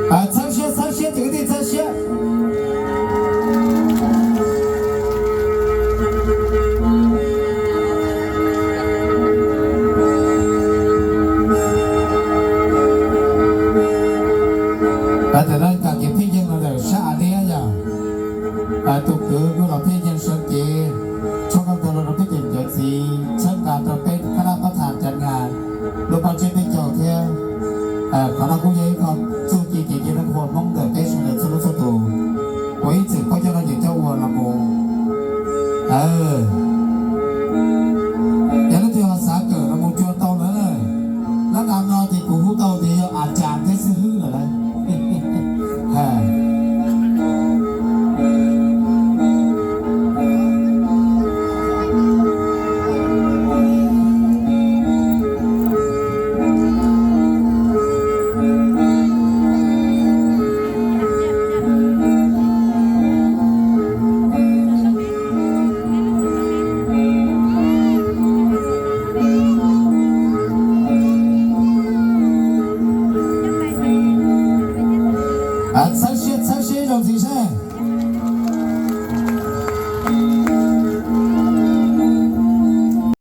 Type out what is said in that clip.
Txhawb siab, txhawb siab, ces kwv tij txhawb siab. Tam no kis phij yeeg los ntawm sab av liab yog tus kwv kuj los phij yeeg sawv cev, tshoob koj tag los rau peb cov niam cov txiv txhawb nqa rau peb kab lab pab tham cov nas lub pob ntseg peb caug thiab. Qhov no kuj yog ib qho txuj ci kev cai nab qhua Hmoob ntawm peb sawv daws txhua leej txhua tus, kuv ib txwm paub coj los nyiam coj ua los mus. Yog leej twg ho xav kawm los mus cuag tau lawm, lab nav no ces kuv hu tau tias yog a cas thiab xib hwb lawm lauj. Txhawb siab, txhawb siab zoo ntxiv seb.